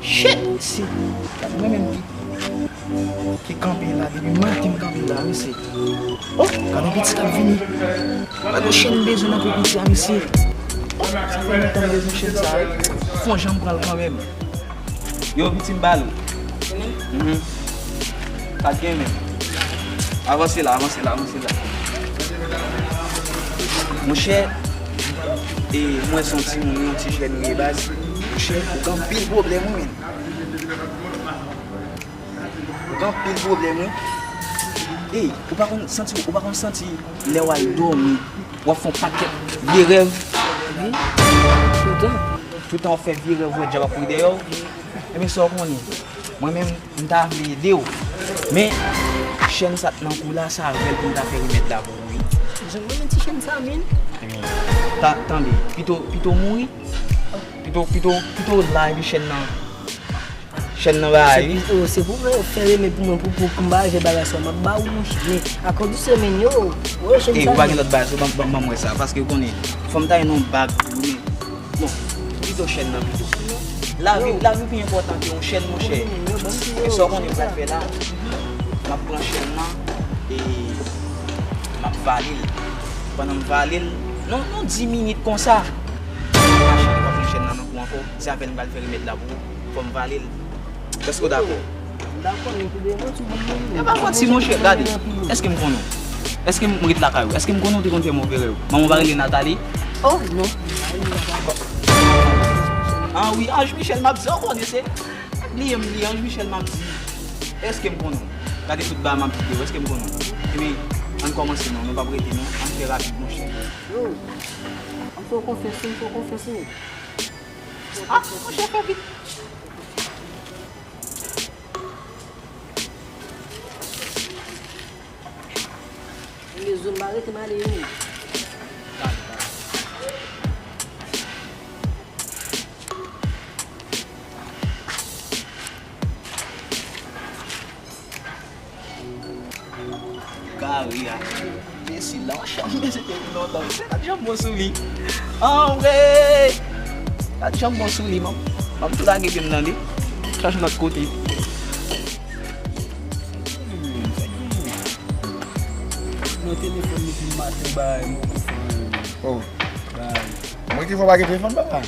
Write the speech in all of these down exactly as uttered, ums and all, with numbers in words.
Shit, mesye. Gade mwen menm ki, ki kanpe la, depi maten m kanpe la, mesye. Oh, gade yon pitit ap vini. Gade yon chèn bezwen nan po pitit la, mesye. Oh, sa fè lontan m bezwen chèn sa, wi. Fon jan m pran l kanmenm. Yo, pitit, m ba l ou. Mhm. Pa t gen menm. Avanse la, avanse la, avanse la. Monchè, e, mwen se yon timoun, yon ti jèn, wi, baz. Monchè, ou gen anpil pwoblèm, wi, menn. Ou gen anpil pwoblèm, wi. Ey, ou pa konn santi, ou pa konn santi lè w al dòmi, w ap fè yon pakèt vye rèv. Wi, toutan. Toutan w ap fè vye rèv, w wè dyab ap kouri dèyè w. Ebyen, sa w konnen. Mwen menm, m ta vle ede w. Men, chèn sa t nan kou la, sa avè l pou m ta fè remèd la pou ou, wi. Jan mwen men ti chèn sa, men. Ebyen, ta, tande, pito, pito mouri. Pito, pito, pito la, epi chèn nan. Chèn nan ba wi. Se pou, oh, se pou mwen fè remèd pou mwen, pou, pou, pou m pa jwe bagay sa, m ap ba ou, monchè. Men, akoz di semèn yo, oh, chèn sa. Ey, ou pa gen lòt bagay, ban, ban, ban mwen sa. Paske ou konnen, fò m ta jwenn yon bag pou ou, men. Bon, pito chèn nan pito. Lavi, lavi pi enpòtan ke yon chèn, monchè. E sa w konnen m pral fè la? M ap pran chèn nan, e m ap vale l. Pandan m vale l, nan, nan dis minit konsa, m ap mache, m ap pran chèn nan nan kou ankò. Se avè l m pral fè remèd la pou ou. Fò m vale l. Èske w dakò? M dakò, men tou de mwen, tou bon, men. E pa manti, monchè, gade. Èske m konnen w? Èske m ret lakay ou? Èske m konnen w te konn fè move rèv? Manman w pa rele Nathalie? Oh, non. Ah wi, Ange Michel, m ap di, w konnen se, bliye m, bliye, Ange Michel, m ap di. Èske m konnen w? Gade tout bagay m ap di w, èske m konnen w? Ebyen, ann kòmanse non, nou p ap rete non, ann fè rapid, monchè. Yo, m fè w konfyans, m fè w konfyans, wi. Ah, monchè, fè vit. Mezon, m pa rete m ale, wi. Gari a. Enbesil la, yon chanm, mesye, te vin lontan. Mesye, gad jan m bon sou li. Anmwey! Gad jan m bon sou li, man. Ban m tou lage pye m nan li. Chache lòt kote. Nan telefòn depi maten, bay, m poko fè anyen. Oh. Bay. Mwen ki fè w pa gen telefòn, papa?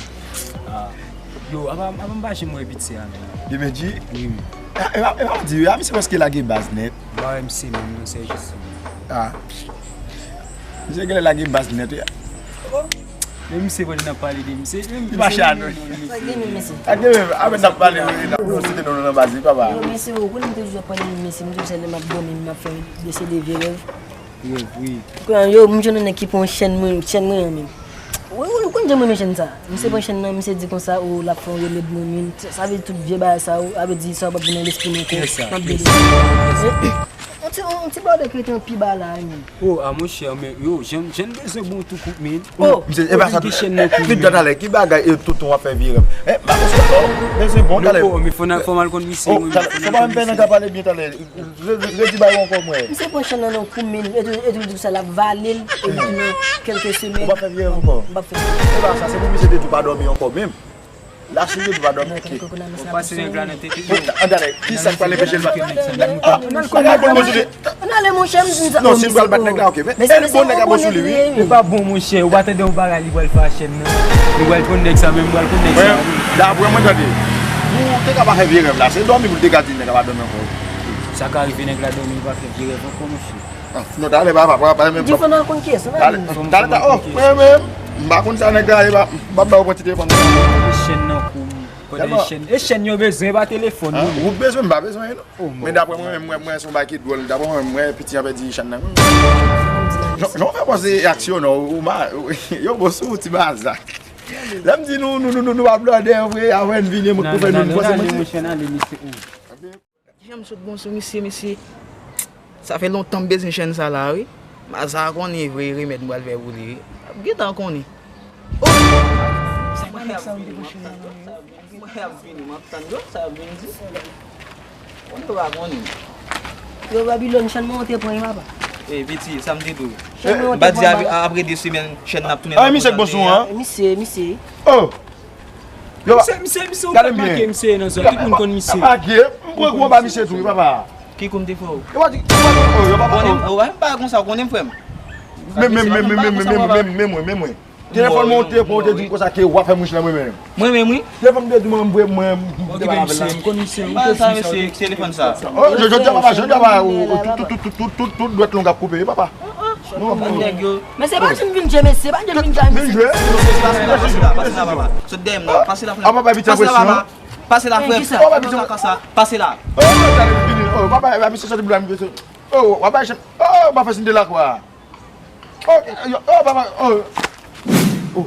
Ah. Yo, apa, apa m pa janm wè pitit sa a, menm? Demen di? Wi, wi. E, e pa, e pa di, a misye prèske lage baz nèt. Ba, misye menm, non, sèjis. Ah. Misye genlè lage baz nèt, wi. Oh. Men misye pandan n ap pale de misye, men misye. Li pa chat, non. Sa gen menm, mesye. Sa gen menm, apre n ap pale, wi, n ap site non nan baz li, papa. Yo, mesye, ou konnen m te toujou ap pale de mesye, m toujou se lè m ap dòmi, m ap fè de se de vye rèv. Wi, wi. Kounye a, yo, m jwenn yon nèg ki pran chèn mwen, chèn mwen an menm. Wi, wi, ou konn jan mwen renmen chèn sa. Misye pran chèn nan, misye di konsa, o, l ap fè yon remèd mwen menm. Sa vle di tout vye bagay sa yo, sa vle di sa yo p ap vin nan lespri mwen ankò. Kiyès sa? M ap dele. Yon ti, yon ti bòdè ki rete an pi ba la, menm. O, a monchè, men, yo, jan, jan n bezwen bon tou kout, men. O, misye, e pa sa tou. Vin talè, ki bagay, e, tonton w ap fè vye rèv? E, pa konsa, o, bezwen bon talè. O, men fò n al, fò m al konn misye, wi, fò n al konn misye. Fò pa menm fè nèg la pale byen talè. Redi ba yo ankò mwen. Misye pran chèn nan nan kou men, epi, epi di sa l ap vale l, epi nan kèlke semèn. Ou pa fè vye rèv ankò? M p ap fè vye rèv. E pa sa, se pou misye te tou pa dòmi ankò menm. La si te tou pa dòmi, oke. Ou pase nèg la nan tete. Bon, an talè, kisa k pral enpeche l pa? An ale bon sou li. An ale monchè, m di sa. Non, si l pral bat nèg la, oke. Men e bon nèg la bon sou li, wi. Li pa bon, monchè. Ou pa tande yon bagay li pral fè a chèn nan. Li pral konn nèg sa, men m pral konn nèg sa. Mwen, daprè mwen, tande. Pou te ka pa fè vye rèv la, se dòmi pou l te ka di nèg la pa dòmi ankò. Sa ka rive nèg la dòmi, li pa fè vye rèv ankò, monchè. Ah, non, talè, papa, papa, papa, menm. Di fò n al konn kiyès, non? Talè, talè, talè, oh, mwen menm, m pa konn sa nèg la ye, pa, m pa ba yo pran ti telefòn. Chèn nan kou, m konnen chèn. E chèn yo bezwen, pa telefòn, non. Ou bezwen, m pa bezwen, non. Men daprè mwen menm, mwen, mwen, se yon bagay ki dwòl. Daprè mwen menm, mwen, piti an pèdi chèn nan. Jan, jan w fè panse aksyon, non, ou ma, yo bon sou ti baza. Lè m di nou, nou, nou, nou, nou pa blòdè vre, apre n vini, mwen pou fè nou fòse, monchè. Kijan m sot bon sou misye, mesye? Sa fè lontan m bezwen chèn sa la, wi. Maza konnen vre remèd m pral fè pou li, wi. L ap gentan konnen. Oh! Sa pa nèg sa yo te pran chèn nan men yo. Mwen ap vini, m ap tann yo, sa y ap vin di. Konnen yo pa konnen. Yo, Babilòn, chèn mwen ou te pran, papa. E, piti, sa m te di w. Chèn mwen ou te pran, papa. M pa di apre de semèn, chèn nan ap tounen nan poze l te ye a. Misye, misye. Oh! Yo, misye, misye, misye, ou gade pa byen. Misye nan zòn, tout moun konn misye. Papa, gen, m pran gwo ba misye tou, wi, papa. Ki kou m te fè w? Yo pa di, yo pa di, oh, yo papa, konnen m, oh, oh, m pa konsa, ou konnen m, frè m. Men, men, men, men, men, men, men, men, men, men, men, men. Telefòn mwen, ou te, ou te di m konsa ke w ap fè m riche la, mwen menm. Mwen menm, wi. Telefòn mwen te di mwen, mwen, mwen, m te pa avè l la. M konn misye, m konn sa, mesye, telefòn sa. Oh, jodi a, papa, jodi a, papa, oh, oh, tout, tout, tout dwèt long ap koupe, wi, papa. Non, non. Nèg yo. Men se pa di m vin jwe, mesye, pa di m vin jwe. Pase la, pase la, papa. Sot dèyè m, non. Pase la, frè. Ah, papa, vite, pase la, papa. Pase la, frè. Pase la. Oh, papa, papa, misye soti blan, misye. Oh, papa, oh, pa fè sin de la kwa. Oh, yo, oh, papa, oh. Oh.